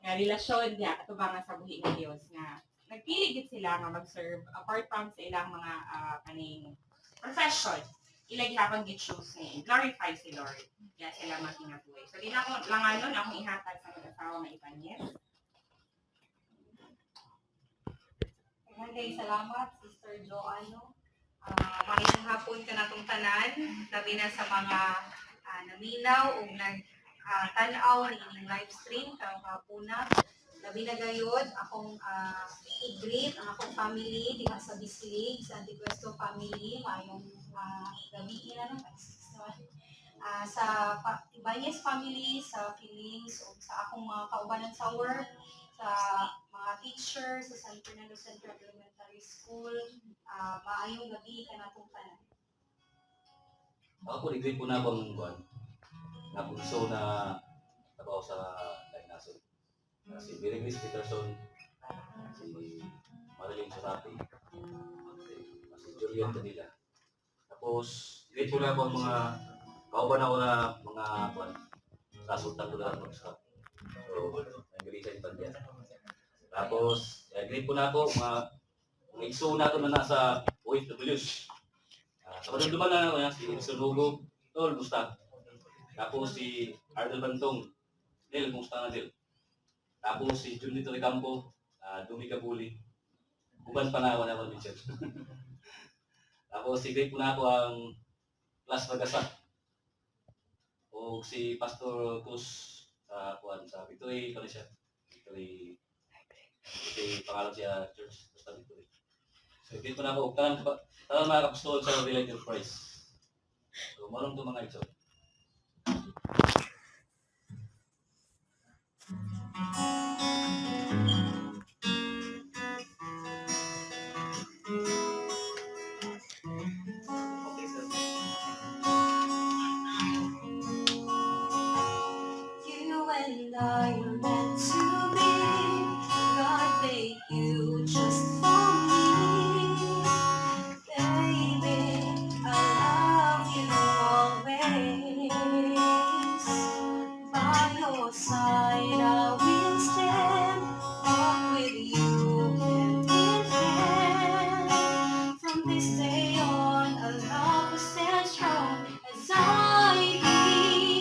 Nga relasyon diha katubangan sa buhi nga Dios nga nagpili gid sila nga mag-serve apart from sa ilang mga kaning profession, ila gihapon gi-choose nga i-glorify si Lord kaya sila magkinabuhi. So di na ako langanon akong ihatag sa mag-asawa nga Ibanez. Daghang salamat, Sister Joanno. Maayong hapon kanatong tanan, labi na sa mga naminaw ug nag tan-aw niining live stream karong hapuna. Labi na gayod akong i-greet ang akong family diha sa Bislig, sa Anticuesto family, maayong gabi na, no? Sa Ibanez family sa Feelings ug sa akong mga kaubanan sa work, sa mga teacher sa San Fernando Central Elementary School, maayong gabi kanatong tanan. Ako po, i-greet po na ako ang kuan na bunso na trabaho sa Laing Nasod. Si Billy Grace Peterson, si Marilyn Surapi, si Julian Cadilla. Tapos, greet po na ako ang mga kauban ako na mga kuan sa Sultan Kudarat mag-stop. So, ang gabi sa Infantia. Tapos, greet po na ako mga igsoon nato na nasa OFWs. Sa kadumduman na ako yan, si Edson Hugo, Tol, musta? Tapos si Ardel Bantong, Del, kumusta na, Del? Tapos si Junito Recampo, Dumi Kabuli, uban pa na ako na ako Mitchell. Tapos si greet po na ako ang Class Magasa. O si Pastor Cruz sa kuan sa Victory pa siya. Victory Victory pangalan siya church, basta Victory. So greet po na ako og tanan tanan mga kapostol sa Relight of Christ. So mao lang to, mga igsoon. Okay, sir. You and I are meant to be. God made you just for me. Baby, I love you always. By your side, I will stand. Walk with you hand in hand. From this day on, our love will stand strong as I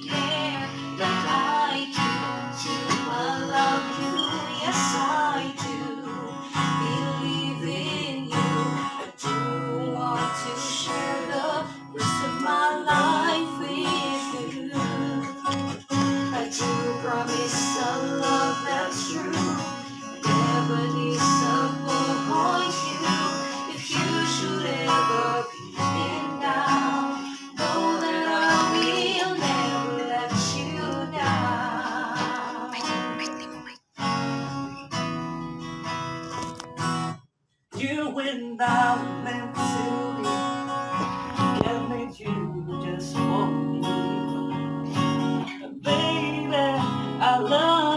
declare that I do, do, I love you, yes I do. Believe in you, I do want to share the rest of my life with you. I do promise a love that's true, never disappoint you. If you should ever be in doubt, know that I will never let you down. You and I were meant to be. God made you just for me. Baby, I love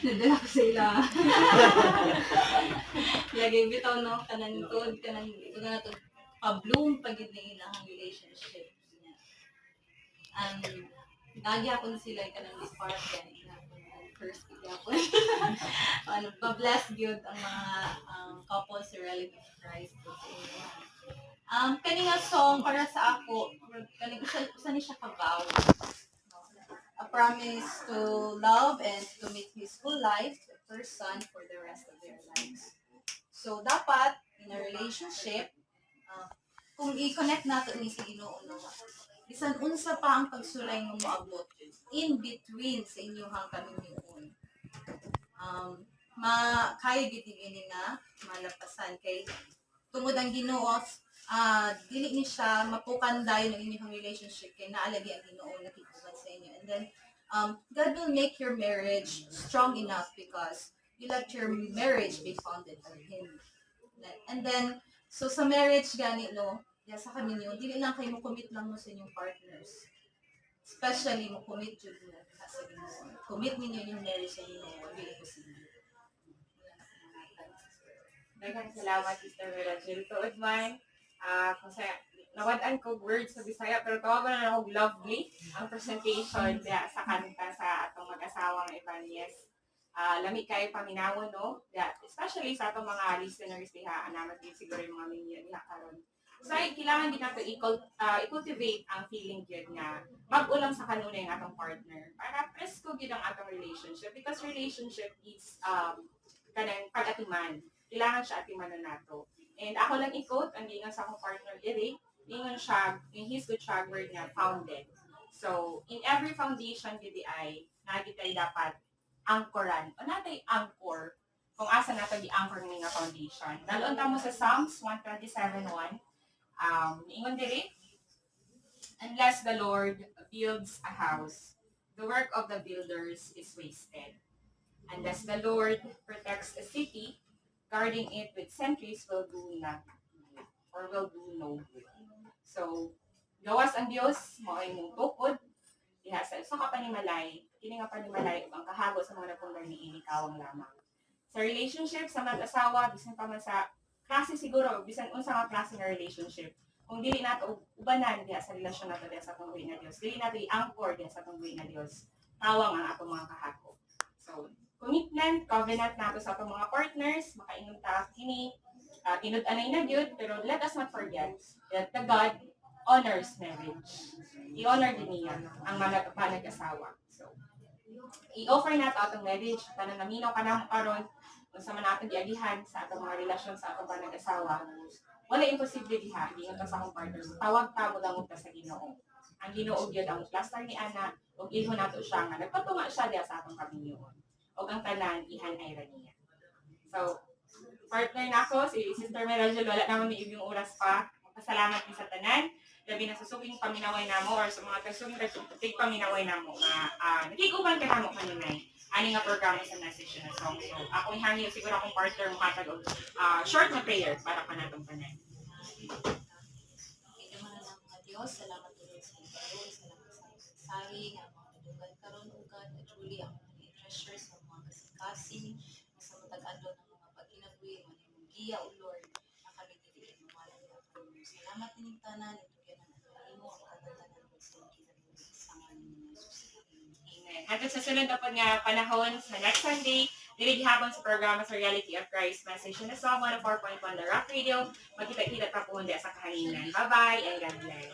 Nadala ko sa ila. Lagi bitaw no, kanang tuod, kanang ito na to, pa-bloom pag yun na ilang relationship. And nagyapon sila kanang depart yan. First gyapon. Ano, pa-bless gyud ang mga couples sa Reality of Christ sa inyo. Kani nga song para sa ako, kani usa ni siya ka vow. A promise to love and to commit his whole life to a person for the rest of their lives. So, dapat, in a relationship, kung i-connect nato ni sa Ginoo, no, bisan unsa pa ang pagsulay nga moabot in between sa inyong kaminyoon. Ma kaya gid ini nga malapasan kay tungod ang Ginoo, dili ni siya mapukan dayon ang inyong relationship kay naa lagi ang Ginoo nakikuban sa inyo. And then God will make your marriage strong enough because you let your marriage be founded on Him. And then, so sa marriage gani, no, ya sa kaminyo, dili lang kayo mo commit lang mo sa inyong partners. Especially mo commit jud mo sa Ginoo. Commit ninyo inyong marriage sa Ginoo, dili posible. Wala na akong mahatag. Daghang salamat, Sister Vera Jill. Tuod man, kung sa nawad-an ko words sa Bisaya, pero tawagan na ako, lovely ang presentation diya sa kanta sa atong mag-asawang Ibanez. Lami kayo paminawon, no? Diya, especially sa atong mga listeners diha, anamat din siguro yung mga minyo diha karon. So, ay, kailangan din nato i-cultivate ang feeling gyud nga mag-ulam sa kanunay ang atong partner para presko gyud ang atong relationship because relationship is kanang pag-atiman, kailangan siya atimanon nato. And ako lang i-quote ang giingon sa akong partner Eric, ingon siya, in his good siya word nga founded. So, in every foundation gid ay naa tay dapat anchoran o natay anchor kung asa nato gi-anchor ni nga foundation. Dal-on ta mo sa Psalms 127:1. Ingon diri, "Unless the Lord builds a house, the work of the builders is wasted. Unless the Lord protects a city, guarding it with sentries will do not good or will do no good." So, gawas ang Dios, mao'y mong tukod diha sa usa ka panimalay, kini nga panimalay ug ang kahago sa mga napundar niini kawang lamang. Sa relationship sa mag-asawa, bisan pa man sa klase siguro, bisan unsa nga klase nga relationship, kung dili nato ubanan diha sa relasyon nato diha sa atong buhi nga Dios, dili nato i-anchor diha sa atong buhi nga Dios, tawang ang atong mga kahago. So, commitment, covenant nato sa atong mga partners, makaingon ta kini, tinud-anay na gyud, pero let us not forget that the God honors marriage. I-honor din niya ang mga panag-asawa. So, i-offer nato atong marriage, tanan naminaw ka namo karon, unsa man atong giagihan sa atong mga relasyon sa atong panag-asawa, wala imposible diha, giingon ta sa akong partner, tawag ta, mo ta sa Ginoo. Ang Ginoo gyud ang plaster ni ana ug ilhon nato siya nga nagpatunga siya diha sa atong kaminyoon. Ug ang tanan ihanay ra niya. So, partner nako si Sister Merajel, wala naman ni yung oras pa. Pasalamat mi sa tanan labi na sa suking paminaway namo or sa mga tagsuking tig paminaway namo nga nakiguban ka namo kanunay ani nga programa sa message na song. So, ako ihangyo siguro akong partner mo hatag og short na prayer para kanatong tanan. Kaya naman ang mga Diyos, salamat ulit sa iyong karon, salamat sa iyong mensahe, nga mga nadunggan karon o God, at truly ang mga treasure sa mga kasing-kasing, sa matag adlaw ng mga pagkinabuhi, mo imong giya o Lord, na kami dili mawala nila karon. Salamat nining tanan, itugyan ang imo ang tanan sa iyong kinabuhi sa ngalan ni Jesus. Amen. Hangtod sa sunod na pod nga panahon sa next Sunday, diri gihapon sa programa sa Reality of Christ Message na Song 104.1 The Rock Radio. Magkita-kita ta po sa kahanginan. Bye-bye and God bless.